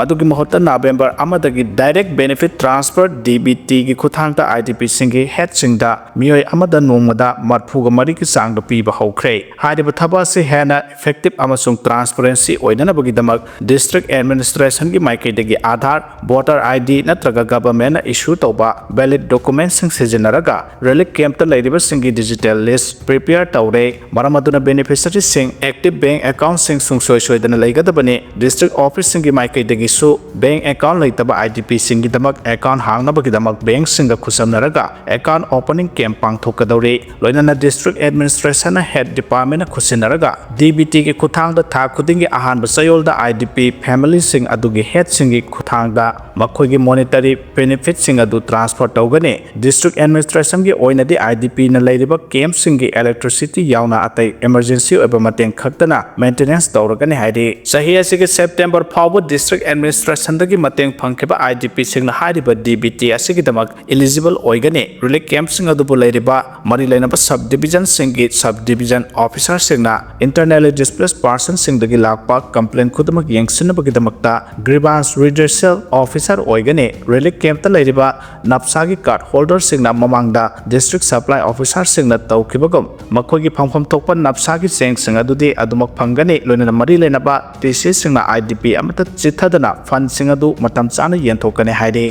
ꯃꯗꯨꯒꯤ ꯃꯍꯨꯠꯇ ꯅꯕꯦꯝꯕꯔ ꯑꯃꯗꯒꯤ Direct Benefit Transfer DBTꯒꯤ ꯈꯨꯠꯊꯥꯡꯗ IDPꯁꯤꯡꯒꯤ ꯍꯦꯗꯁꯤꯡꯗ ꯃꯤꯑꯣꯏ ꯑꯃꯗ ꯅꯣꯡꯃꯗ ꯃꯔꯐꯨꯒ ꯃꯔꯤꯒꯤ ꯆꯥꯡ ꯄꯤꯕ ꯍꯧꯈ꯭ꯔꯦ꯫ ꯍꯥꯏꯔꯤꯕ ꯊꯕꯛ ꯑꯁꯤ ꯍꯦꯟꯅ effective ꯑꯃꯁꯨꯡ transparency ꯑꯣꯏꯅꯅꯕꯒꯤꯗꯃꯛ district administrationꯒꯤ ꯃꯥꯏꯀꯩꯗꯒꯤ Aadhaar, voter ID ꯅꯠꯇ꯭ꯔꯒ governmentꯅ issue ꯇꯧꯕ valid documentꯁꯤꯡ ꯁꯤꯖꯤꯟꯅꯔꯒ relief campꯇ ꯂꯩꯔꯤꯕꯁꯤꯡꯒꯤ digital list prepare ꯇꯧꯔꯦ꯫ ꯃꯔꯝ ꯑꯗꯨꯅ beneficiaryꯁꯤꯡ active bank accountꯁꯤꯡ ꯁꯨꯡꯁꯣꯏ ꯁꯣꯏꯗꯅ ꯂꯩꯒꯗꯕꯅꯤ꯫ District officeꯁꯤꯡꯒꯤ ꯃꯥꯏꯀꯩꯗꯒꯤꯁꯨ bank account ꯂꯩꯇꯕ IDPꯁꯤꯡꯒꯤꯗꯃꯛ account ꯍꯥꯡꯅꯕꯒꯤꯗꯃꯛ bankꯁꯤꯡꯒ ꯈꯨꯠꯁꯝꯅꯔꯒ account opening camp ꯄꯥꯡꯊꯣꯛꯀꯗꯧꯔꯤ꯫ ꯂꯣꯏꯅꯅ district administrationꯅ head departmentꯅ ꯈꯨꯠꯁꯤꯟꯅꯔꯒ DBTꯒꯤ ꯈꯨꯠꯊꯥꯡꯗ ꯊꯥ ꯈꯨꯗꯤꯡꯒꯤ ꯑꯍꯥꯟꯕ ꯆꯌꯣꯜꯗ IDP familyꯁꯤꯡ ꯑꯗꯨꯒꯤ headꯁꯤꯡꯒꯤ ꯈꯨꯠꯊꯥꯡꯗ ꯃꯈꯣꯏꯒꯤ monetary benefitꯁꯤꯡ ꯑꯗꯨ transfer ꯇꯧꯒꯅꯤ꯫ District administrationꯒꯤ ꯑꯣꯏꯅꯗꯤ IDPꯅ ꯂꯩꯔꯤꯕ campꯁꯤꯡꯒꯤ electricity ꯌꯥꯎꯅ ꯑꯇꯩ emergency ꯑꯣꯏꯕ ꯃꯇꯦꯡ ꯈꯛꯇꯅ maintenance ꯇꯧꯔꯒꯅꯤ ꯍꯥꯏꯔꯤ꯫ ꯆꯍꯤ ꯑꯁꯤꯒꯤ September ꯐꯥꯎꯕ district administrationꯗꯒꯤ ꯃꯇꯦꯡ ꯐꯪꯈꯤꯕ IDPꯁꯤꯡꯅ ꯍꯥꯏꯔꯤꯕ DBT ꯑꯁꯤꯒꯤꯗꯃꯛ eligible ꯑꯣꯏꯒꯅꯤ꯫ Relief campꯁꯤꯡ ꯑꯗꯨꯕꯨ ꯂꯩꯔꯤꯕ ꯃꯔꯤ ꯂꯩꯅꯕ subdivisionꯁꯤꯡꯒꯤ subdivision officerꯁꯤꯡꯅ internally displaced personꯁꯤꯡꯗꯒꯤ ꯂꯥꯛꯄ complaint ꯈꯨꯗꯤꯡꯃꯛ ꯌꯦꯡꯁꯤꯟꯅꯕꯒꯤꯗꯃꯛꯇ grievance redressal officer ꯑꯣꯏꯒꯅꯤ꯫ Relief campꯇ ꯂꯩꯔꯤꯕ NPSAꯒꯤ card holderꯁꯤꯡꯅ ꯃꯃꯥꯡꯗ district supply officerꯁꯤꯡꯅ ꯇꯧꯈꯤꯕꯒꯨꯝ ꯃꯈꯣꯏꯒꯤ ꯐꯪꯐꯝ ꯊꯣꯛꯄ NPSAꯒꯤ ꯆꯦꯡꯁꯤꯡ ꯑꯗꯨꯗꯤ ꯑꯗꯨꯃꯛ ꯐꯪꯒꯅꯤ꯫ ꯂꯣꯏꯅꯅ ꯃꯔꯤ ꯂꯩꯅꯕ TCSꯁꯤꯡꯅ IDP ꯑꯃꯠꯇ ꯆꯤꯠꯊꯗꯅ fundꯁꯤꯡ ꯑꯗꯨ ꯃꯇꯝ ꯆꯥꯅ ꯌꯦꯟꯊꯣꯛꯀꯅꯤ ꯍꯥꯏꯔꯤ꯫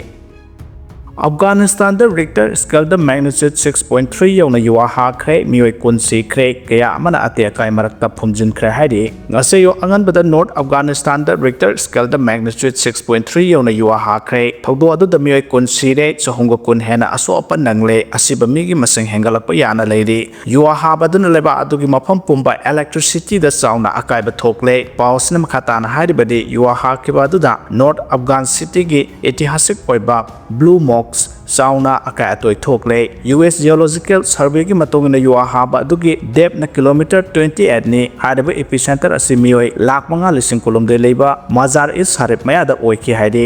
ꯑꯐꯒꯥꯅꯤꯁꯇꯥꯟꯗ Richter scaleꯗ magnitude six point three ꯌꯧꯅ ꯌꯨ ꯍꯥꯈ꯭ꯔꯦ, ꯃꯤꯑꯣꯏ ꯀꯨꯟ ꯁꯤꯈ꯭ꯔꯦ, ꯀꯌꯥ ꯑꯃꯅ ꯑꯇꯦꯛ ꯑꯀꯥꯏ ꯃꯔꯛꯇ ꯐꯨꯝꯖꯤꯟꯈ꯭ꯔꯦ ꯍꯥꯏꯔꯤ꯫ ꯉꯁꯤ ꯑꯌꯨꯛ ꯑꯉꯟꯕꯗ North ꯑꯐꯒꯥꯅꯤꯁꯇꯥꯟꯗ Richter scaleꯗ magnitude six point three ꯌꯧꯅ ꯌꯨ ꯍꯥꯈ꯭ꯔꯦ꯫ ꯊꯧꯗꯣꯛ ꯑꯗꯨꯗ ꯃꯤꯑꯣꯏ ꯀꯨꯟ ꯁꯤꯔꯦ, ꯆꯍꯨꯝꯒ ꯀꯨꯟ ꯍꯦꯟꯅ ꯑꯁꯣꯛ ꯑꯄꯟ ꯅꯪꯂꯦ, ꯑꯁꯤꯕ ꯃꯤꯒꯤ ꯃꯁꯤꯡ ꯍꯦꯟꯒꯠꯂꯛꯄ ꯌꯥꯅ ꯂꯩꯔꯤ꯫ ꯌꯨ ꯍꯥꯕ ꯑꯗꯨꯅ ꯂꯩꯕꯥꯛ ꯑꯗꯨꯒꯤ ꯃꯐꯝ ꯄꯨꯝꯕ electricityꯗ ꯆꯥꯎꯅ ꯑꯀꯥꯏꯕ ꯊꯣꯛꯂꯦ꯫ ꯄꯥꯎ ꯑꯁꯤꯅ ꯃꯈꯥ ꯇꯥꯅ ꯍꯥꯏꯔꯤꯕꯗꯤ, ꯌꯨ ꯍꯥꯈꯤꯕ ꯑꯗꯨꯗ North Afghan cityꯒꯤ ꯏꯇꯤꯍꯥꯁꯤꯛ ꯑꯣꯏꯕ Blue Mosque ꯆꯥꯎꯅ ꯑꯀꯥꯏ ꯑꯇꯣꯏ ꯊꯣꯛꯂꯦ꯫ US Geological Surveyꯒꯤ ꯃꯇꯨꯡ ꯏꯟꯅ ꯌꯨ ꯍꯥꯕ ꯑꯗꯨꯒꯤ depthꯅ kilometre twenty eightꯅꯤ꯫ ꯍꯥꯏꯔꯤꯕ epicenter ꯑꯁꯤ ꯃꯤꯑꯣꯏ ꯂꯥꯈ ꯃꯉꯥ ꯂꯤꯁꯤꯡ ꯀꯨꯟꯍꯨꯝꯗꯣꯏ ꯂꯩꯕ Mazar-e-Sharif ꯃꯌꯥꯗ ꯑꯣꯏꯈꯤ ꯍꯥꯏꯔꯤ꯫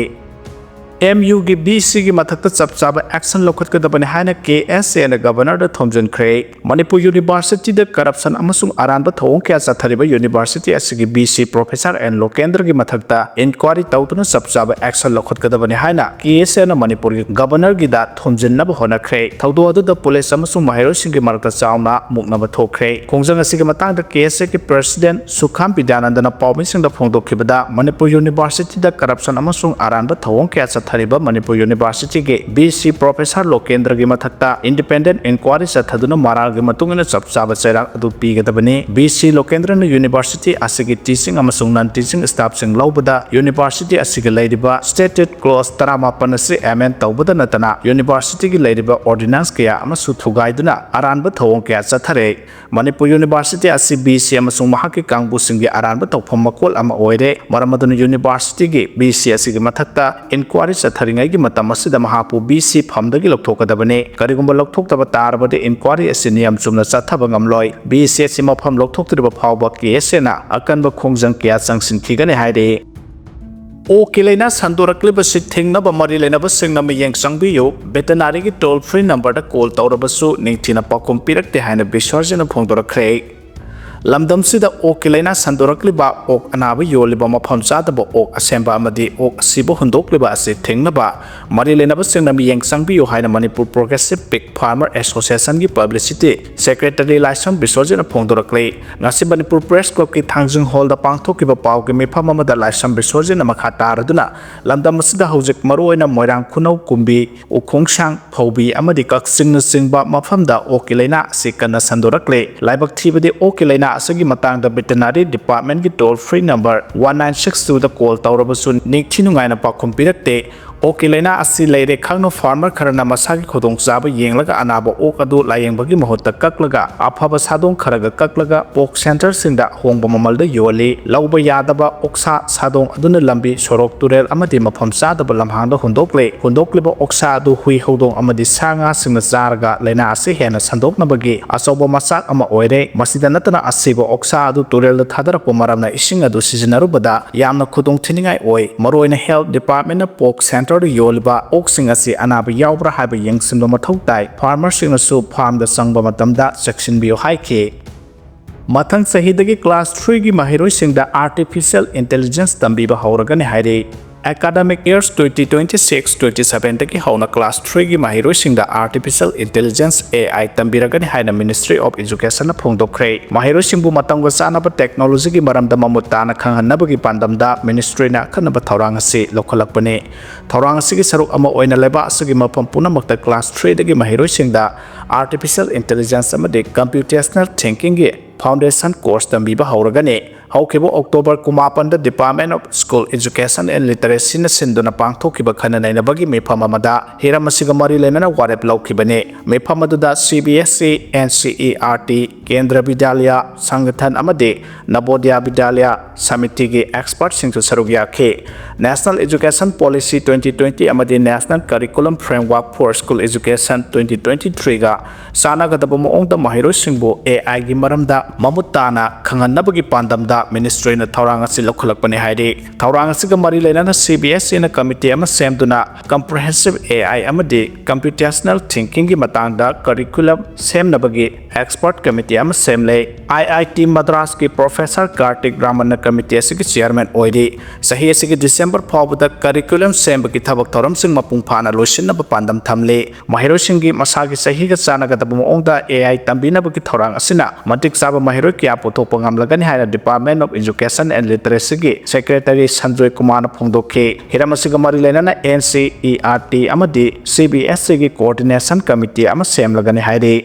ꯑꯦꯝ ꯌꯨꯒꯤ ꯚꯤ ꯁꯤꯒꯤ ꯃꯊꯛꯇ ꯆꯞ ꯆꯥꯕ action ꯂꯧꯈꯠꯀꯗꯕꯅꯤ ꯍꯥꯏꯅ ꯀꯦ ꯑꯦꯁ ꯑꯦꯅ Governorꯗ ꯊꯣꯝꯖꯤꯟꯈ꯭ꯔꯦ꯫ ꯃꯅꯤꯄꯨꯔ Universityꯗ corruption ꯑꯃꯁꯨꯡ ꯑꯔꯥꯟꯕ ꯊꯧꯑꯣꯡ ꯀꯌꯥ ꯆꯠꯊꯔꯤꯕ university ꯑꯁꯤꯒꯤ ꯚꯤ ꯁꯤ Professor ꯑꯦꯟ ꯂꯣꯀꯦꯟꯗ꯭ꯔꯒꯤ ꯃꯊꯛꯇ inquiry ꯇꯧꯗꯨꯅ ꯆꯞ ꯆꯥꯕ action ꯂꯧꯈꯠꯀꯗꯕꯅꯤ ꯍꯥꯏꯅ ꯀꯦ ꯑꯦꯁ ꯑꯦꯅ ꯃꯅꯤꯄꯨꯔꯒꯤ Governorꯒꯤꯗ ꯊꯣꯝꯖꯤꯟꯅꯕ ꯍꯣꯠꯅꯈ꯭ꯔꯦ꯫ ꯊꯧꯗꯣꯛ ꯑꯗꯨꯗ police ꯑꯃꯁꯨꯡ ꯃꯍꯩꯔꯣꯏꯁꯤꯡꯒꯤ ꯃꯔꯛꯇ ꯆꯥꯎꯅ ꯃꯨꯛꯅꯕ ꯊꯣꯛꯈ꯭ꯔꯦ꯫ ꯈꯣꯡꯖꯪ ꯑꯁꯤꯒꯤ ꯃꯇꯥꯡꯗ ꯀꯦ ꯑꯦꯁ ꯑꯦꯒꯤ President ꯁꯨꯈꯥꯝ ꯕꯤꯗ꯭ꯌꯥꯅꯟꯗꯅ ꯄꯥꯎꯃꯤꯁꯤꯡꯗ ꯐꯣꯡꯗꯣꯛꯈꯤꯕꯗ, ꯃꯅꯤꯄꯨꯔ Universityꯗ corruption ꯑꯃꯁꯨꯡ ꯑꯔꯥꯟꯕ ꯊꯧꯑꯣꯡ ꯀꯌꯥ ꯆꯠꯊꯔꯤꯕ ꯃꯅꯤꯄꯨꯔ Universityꯒꯤ ꯚꯤ ꯁꯤ Professor ꯂꯣꯀꯦꯟꯗ꯭ꯔꯒꯤ ꯃꯊꯛꯇ independent inquiry ꯆꯠꯊꯗꯨꯅ ꯃꯔꯥꯜꯒꯤ ꯃꯇꯨꯡ ꯏꯟꯅ ꯆꯞ ꯆꯥꯕ ꯆꯩꯔꯥꯛ ꯑꯗꯨ ꯄꯤꯒꯗꯕꯅꯤ꯫ ꯚꯤ ꯁꯤ ꯂꯣꯀꯦꯟꯗ꯭ꯔꯅ university ꯑꯁꯤꯒꯤ teaching ꯑꯃꯁꯨꯡ non teaching staffꯁꯤꯡ ꯂꯧꯕꯗ university ꯑꯁꯤꯒꯤ ꯂꯩꯔꯤꯕ Statute Clause ꯇꯔꯥꯃꯥꯄꯟ ꯑꯁꯤ amend ꯇꯧꯕꯗ ꯅꯠꯇꯅ universityꯒꯤ ꯂꯩꯔꯤꯕ ordinance ꯀꯌꯥ ꯑꯃꯁꯨ ꯊꯨꯒꯥꯏꯗꯨꯅ ꯑꯔꯥꯟꯕ ꯊꯧꯑꯣꯡ ꯀꯌꯥ ꯆꯠꯊꯔꯦ꯫ ꯃꯅꯤꯄꯨꯔ University ꯑꯁꯤ ꯚꯤ ꯁꯤ ꯑꯃꯁꯨꯡ ꯃꯍꯥꯛꯀꯤ ꯀꯥꯡꯕꯨꯁꯤꯡꯒꯤ ꯑꯔꯥꯟꯕ ꯇꯧꯐꯝ ꯃꯀꯣꯜ ꯑꯃ ꯑꯣꯏꯔꯦ꯫ ꯃꯔꯝ ꯑꯗꯨꯅ universityꯒꯤ ꯚꯤ ꯁꯤ ꯑꯁꯤꯒꯤ ꯃꯊꯛꯇ inquiry ꯆꯠꯊꯔꯤꯉꯩꯒꯤ ꯃꯇꯝ ꯑꯁꯤꯗ ꯃꯍꯥꯛꯄꯨ ꯚꯤ ꯁꯤ ꯐꯝꯗꯒꯤ ꯂꯧꯊꯣꯛꯀꯗꯕꯅꯤ꯫ ꯀꯔꯤꯒꯨꯝꯕ ꯂꯧꯊꯣꯛꯇꯕ ꯇꯥꯔꯕꯗꯤ inquiry ꯑꯁꯤ ꯅꯤꯌꯝ ꯆꯨꯝꯅ ꯆꯠꯊꯕ ꯉꯝꯂꯣꯏ꯫ ꯚꯤ ꯁꯤ ꯑꯁꯤ ꯃꯐꯝ ꯂꯧꯊꯣꯛꯇ꯭ꯔꯤꯕ ꯐꯥꯎꯕ ꯀꯦ ꯑꯦꯁ ꯑꯦꯅ ꯑꯀꯟꯕ ꯈꯣꯡꯖꯪ ꯀꯌꯥ ꯆꯪꯁꯤꯟꯈꯤꯒꯅꯤ ꯍꯥꯏꯔꯤ꯫ ꯑꯣꯛꯀꯤ ꯂꯥꯏꯅꯥ ꯁꯟꯗꯣꯔꯛꯂꯤꯕꯁꯤ ꯊꯤꯡꯅꯕ ꯃꯔꯤ ꯂꯩꯅꯕꯁꯤꯡꯅ ꯃꯤꯠꯌꯦꯡ ꯆꯪꯕꯤꯌꯨ꯫ Veterineryꯒꯤ toll free numberꯗ call ꯇꯧꯔꯕꯁꯨ ꯅꯤꯡꯊꯤꯅ ꯄꯥꯎꯈꯨꯝ ꯄꯤꯔꯛꯇꯦ ꯍꯥꯏꯅ ꯕꯤꯁ꯭ꯋꯔꯖꯤꯠꯅ ꯐꯣꯡꯗꯣꯔꯛꯈ꯭ꯔꯦ꯫ ꯂꯝꯗꯝꯁꯤꯗ ꯑꯣꯛꯀꯤ ꯂꯥꯏꯅꯥ ꯁꯟꯗꯣꯔꯛꯂꯤꯕ, ꯑꯣꯛ ꯑꯅꯥꯕ ꯌꯣꯜꯂꯤꯕ, ꯃꯐꯝ ꯆꯥꯗꯕ ꯑꯣꯛ ꯑꯁꯦꯝꯕ ꯑꯃꯗꯤ ꯑꯣꯛ ꯑꯁꯤꯕ ꯍꯨꯟꯗꯣꯛꯂꯤꯕ ꯑꯁꯤ ꯊꯤꯡꯅꯕ ꯃꯔꯤ ꯂꯩꯅꯕꯁꯤꯡꯅ ꯃꯤꯠꯌꯦꯡ ꯆꯪꯕꯤꯌꯨ ꯍꯥꯏꯅ Manipur Progressive Pig Farmer Associationꯒꯤ publicity secretary ꯂꯥꯏꯁ꯭ꯔꯝ ꯕꯤꯁ꯭ꯋꯖꯤꯠꯅ ꯐꯣꯡꯗꯣꯔꯛꯂꯤ꯫ ꯉꯁꯤ Manipur Press Clubꯀꯤ ꯊꯥꯡꯖꯤꯡ hallꯗ ꯄꯥꯡꯊꯣꯛꯈꯤꯕ ꯄꯥꯎꯒꯤ ꯃꯤꯐꯝ ꯑꯃꯗ ꯂꯥꯏꯁ꯭ꯔꯝ ꯕꯤꯁ꯭ꯋꯖꯤꯠꯅ ꯃꯈꯥ ꯇꯥꯔꯗꯨꯅ, ꯂꯝꯗꯝ ꯑꯁꯤꯗ ꯍꯧꯖꯤꯛ ꯃꯔꯨꯑꯣꯏꯅ ꯃꯣꯏꯔꯥꯡ ꯈꯨꯅꯧ, ꯀꯨꯝꯕꯤ, ꯎꯈꯣꯡꯁꯥꯡ, ꯐꯧꯕꯤ ꯑꯃꯗꯤ ꯀꯛꯆꯤꯡꯅꯆꯤꯡꯕ ꯃꯐꯝꯗ ꯑꯣꯛꯀꯤ ꯂꯥꯏꯅꯥ ꯑꯁꯤ ꯀꯟꯅ ꯁꯟꯗꯣꯔꯛꯂꯦ꯫ ꯂꯥꯏꯕꯛ ꯊꯤꯕꯗꯤ, ꯑꯣꯛꯀꯤ ꯂꯥꯏꯅꯥ ꯑꯁꯤꯒꯤ ꯃꯇꯥꯡꯗ Veterinary Departmentꯀꯤ toll free number one nine six twoꯗ call ꯇꯧꯔꯕꯁꯨ ꯅꯤꯡꯊꯤ ꯅꯨꯡꯉꯥꯏꯅ ꯄꯥꯎꯈꯨꯝ ꯄꯤꯔꯛꯇꯦ꯫ ꯑꯣꯛꯀꯤ ꯂꯥꯏꯅꯥ ꯑꯁꯤ ꯂꯩꯔꯦ ꯈꯪꯅ farmer ꯈꯔꯅ ꯃꯁꯥꯒꯤ ꯈꯨꯗꯣꯡꯆꯥꯕ ꯌꯦꯡꯂꯒ ꯑꯅꯥꯕ ꯑꯣꯛ ꯑꯗꯨ ꯂꯥꯌꯦꯡꯕꯒꯤ ꯃꯍꯨꯠꯇ ꯀꯛꯂꯒ, ꯑꯐꯕ ꯁꯥꯗꯣꯡ ꯈꯔꯒ ꯀꯛꯂꯒ pork centreꯁꯤꯡꯗ ꯑꯍꯣꯡꯕ ꯃꯃꯜꯗ ꯌꯣꯜꯂꯤ꯫ ꯂꯧꯕ ꯌꯥꯗꯕ ꯑꯣꯛꯁꯥ ꯁꯥꯗꯣꯡ ꯑꯗꯨꯅ ꯂꯝꯕꯤ, ꯁꯣꯔꯣꯛ, ꯇꯨꯔꯦꯜ ꯑꯃꯗꯤ ꯃꯐꯝ ꯆꯥꯗꯕ ꯂꯝꯍꯥꯡꯗ ꯍꯨꯟꯗꯣꯛꯂꯦ꯫ ꯍꯨꯟꯗꯣꯛꯂꯤꯕ ꯑꯣꯛꯁꯥ ꯑꯗꯨ ꯍꯨꯏ, ꯍꯧꯗꯣꯡ ꯑꯃꯗꯤ ꯁꯥ ꯉꯥꯁꯤꯡꯅ ꯆꯥꯔꯒ ꯂꯥꯏꯅꯥ ꯑꯁꯤ ꯍꯦꯟꯅ ꯁꯟꯗꯣꯛꯅꯕꯒꯤ ꯑꯆꯧꯕ ꯃꯆꯥꯛ ꯑꯃ ꯑꯣꯏꯔꯦ꯫ ꯃꯁꯤꯗ ꯅꯠꯇꯅ, ꯑꯁꯤꯕ ꯑꯣꯛꯁꯥ ꯑꯗꯨ ꯇꯨꯔꯦꯜꯗ ꯊꯥꯗꯔꯛꯄ ꯃꯔꯝꯅ ꯏꯁꯤꯡ ꯑꯗꯨ ꯁꯤꯖꯤꯟꯅꯔꯨꯕꯗ ꯌꯥꯝꯅ ꯈꯨꯗꯣꯡ ꯊꯤꯅꯤꯡꯉꯥꯏ ꯑꯣꯏ꯫ ꯃꯔꯨꯑꯣꯏꯅ health departmentꯅ pork centre ꯌꯣꯜꯂꯤꯕ ꯑꯣꯛꯁꯤꯡ ꯑꯁꯤ ꯑꯅꯥꯕ ꯌꯥꯎꯕ꯭ꯔꯥ ꯍꯥꯏꯕ ꯌꯦꯡꯁꯤꯟꯕ ꯃꯊꯧ ꯇꯥꯏ꯫ ꯐꯥꯔꯃꯔꯁꯤꯡꯅꯁꯨ ꯐꯥꯔꯝꯗ ꯆꯪꯕ ꯃꯇꯝꯗ ꯆꯦꯛꯁꯤꯟꯕꯤꯌꯨ ꯍꯥꯏꯈꯤ꯫ ꯃꯊꯪ ꯆꯍꯤꯗꯒꯤ ꯀ꯭ꯂꯥꯁ ꯊ꯭ꯔꯤꯒꯤ ꯃꯍꯩꯔꯣꯏꯁꯤꯡꯗ ꯑꯥꯔꯇꯤꯐꯤꯁꯤꯌꯦꯜ ꯏꯟꯇꯦꯂꯤꯖꯦꯟꯁ ꯇꯝꯕꯤꯕ ꯍꯧꯔꯒꯅꯤ ꯍꯥꯏꯔꯤ꯫ Academic years twenty twenty six twenty ꯁꯚꯦꯟꯗꯒꯤ ꯍꯧꯅ ꯀ꯭ꯂꯥꯁ ꯊ꯭ꯔꯤꯒꯤ ꯃꯍꯩꯔꯣꯏꯁꯤꯡꯗ ꯑꯥꯔꯇꯤꯐꯤꯁꯤꯌꯦꯜ ꯏꯟꯇꯦꯂꯤꯖꯦꯟꯁ, AI, ꯇꯝꯕꯤꯔꯒꯅꯤ ꯍꯥꯏꯅ Ministry of Educationꯅ ꯐꯣꯡꯗꯣꯛꯈ꯭ꯔꯦ꯫ ꯃꯍꯩꯔꯣꯏꯁꯤꯡꯕꯨ ꯃꯇꯝꯒ ꯆꯥꯟꯅꯕ ꯇꯦꯛꯅꯣꯂꯣꯖꯤꯒꯤ ꯃꯔꯝꯗ ꯃꯃꯨꯠ ꯇꯥꯅ ꯈꯪꯍꯟꯅꯕꯒꯤ ꯄꯥꯟꯗꯝꯗ Ministryꯅ ꯑꯈꯟꯅꯕ ꯊꯧꯔꯥꯡ ꯑꯁꯤ ꯂꯧꯈꯠꯂꯛꯄꯅꯤ꯫ ꯊꯧꯔꯥꯡ ꯑꯁꯤꯒꯤ ꯁꯔꯨꯛ ꯑꯃ ꯑꯣꯏꯅ ꯂꯩꯕꯥꯛ ꯑꯁꯤꯒꯤ ꯃꯐꯝ ꯄꯨꯝꯅꯃꯛꯇ ꯀ꯭ꯂꯥꯁ ꯊ꯭ꯔꯤꯗꯒꯤ ꯃꯍꯩꯔꯣꯏꯁꯤꯡꯗ ꯑꯥꯔꯇꯤꯐꯤꯁꯤꯌꯦꯜ ꯏꯟꯇꯦꯂꯤꯖꯦꯟꯁ ꯑꯃꯗꯤ ꯀꯝꯄ꯭ꯌꯨꯇꯦꯁꯅꯦꯜ ꯊꯤꯡꯀꯤꯡꯒꯤ ꯐꯥꯎꯟꯗꯦꯁꯟ ꯀꯣꯔꯁ ꯇꯝꯕꯤꯕ ꯍꯧꯔꯒꯅꯤ꯫ ꯍꯧꯈꯤꯕ ꯑꯣꯛꯇꯣꯕꯔ ꯀꯨꯟꯃꯥꯄꯟꯗ Department of School Education and Literacyꯅ ꯁꯤꯟꯗꯨꯅ ꯄꯥꯡꯊꯣꯛꯈꯤꯕ ꯈꯟꯅ ꯅꯩꯅꯕꯒꯤ ꯃꯤꯐꯝ ꯑꯃꯗ ꯍꯤꯔꯝ ꯑꯁꯤꯒ ꯃꯔꯤ ꯂꯩꯅꯅ ꯋꯥꯔꯦꯞ ꯂꯧꯈꯤꯕꯅꯤ꯫ ꯃꯤꯐꯝ ꯑꯗꯨꯗ CBSE, NCERT, ꯀꯦꯟꯗ꯭ꯔ ꯕꯤꯗ꯭ꯌꯥꯂꯌ ꯁꯪꯒꯊꯟ ꯑꯃꯗꯤ ꯅꯕꯣꯗꯌ ꯕꯤꯗ꯭ꯌꯥꯂꯌ ꯁꯃꯤꯇꯤꯒꯤ ꯑꯦꯛꯁꯄꯔꯠꯁꯤꯡꯁꯨ ꯁꯔꯨꯛ ꯌꯥꯈꯤ꯫ National Education Policy twenty twenty ꯑꯃꯗꯤ National Curriculum Framework for School Education twenty twenty threeꯒ ꯆꯥꯟꯅꯒꯗꯕ ꯃꯑꯣꯡꯗ ꯃꯍꯩꯔꯣꯏꯁꯤꯡꯕꯨ AIꯒꯤ ꯃꯔꯝꯗ ꯃꯃꯨꯠ ꯇꯥꯅ ꯈꯪꯍꯟꯅꯕꯒꯤ ꯄꯥꯟꯗꯝꯗ Ministryꯅ ꯊꯧꯔꯥꯡ ꯑꯁꯤ ꯂꯧꯈꯠꯂꯛꯄꯅꯤ ꯍꯥꯏꯔꯤ꯫ ꯊꯧꯔꯥꯡ ꯑꯁꯤꯒ ꯃꯔꯤ ꯂꯩꯅꯅ CBSEꯅ ꯀꯃꯤꯇꯤ ꯑꯃ ꯁꯦꯝꯗꯨꯅ comprehensive AI ꯑꯃꯗꯤ computational thinkingꯒꯤ ꯃꯇꯥꯡꯗ curriculum ꯁꯦꯝꯅꯕꯒꯤ expert committee ꯑꯃ ꯁꯦꯝꯂꯦ꯫ IIT ꯃꯗ꯭ꯔꯥꯁꯀꯤ Professor Karthik Ramanꯅ ꯀꯃꯤꯇꯤ ꯑꯁꯤꯒꯤ chairman ꯑꯣꯏꯔꯤ꯫ ꯆꯍꯤ ꯑꯁꯤꯒꯤ ꯗꯤꯁꯦꯝꯕꯔ ꯐꯥꯎꯕꯗ curriculum ꯁꯦꯝꯕꯒꯤ ꯊꯕꯛ ꯊꯧꯔꯝꯁꯤꯡ ꯃꯄꯨꯡ ꯐꯥꯅ ꯂꯣꯏꯁꯤꯟꯅꯕ ꯄꯥꯟꯗꯝ ꯊꯝꯂꯤ꯫ ꯃꯍꯩꯔꯣꯏꯁꯤꯡꯒꯤ ꯃꯁꯥꯒꯤ ꯆꯍꯤꯒ ꯆꯥꯟꯅꯒꯗꯕ ꯃꯑꯣꯡꯗ AI ꯇꯝꯕꯤꯅꯕꯒꯤ ꯊꯧꯔꯥꯡ ꯑꯁꯤꯅ ꯃꯇꯤꯛ ꯆꯥꯕ ꯃꯍꯩꯔꯣꯏ ꯀꯌꯥ ꯄꯨꯊꯣꯛꯄ ꯉꯝꯂꯒꯅꯤ ꯍꯥꯏꯅ Department of Education and Literacyꯒꯤ Secretary Sanjoy ꯀꯨꯃꯥꯔꯅ ꯐꯣꯡꯗꯣꯛꯈꯤ꯫ ꯍꯤꯔꯝ ꯑꯁꯤꯒ ꯃꯔꯤ ꯂꯩꯅꯅ NCERT ꯑꯃꯗꯤ CBSEꯒꯤ coordination committee ꯑꯃ ꯁꯦꯝꯂꯒꯅꯤ ꯍꯥꯏꯔꯤ꯫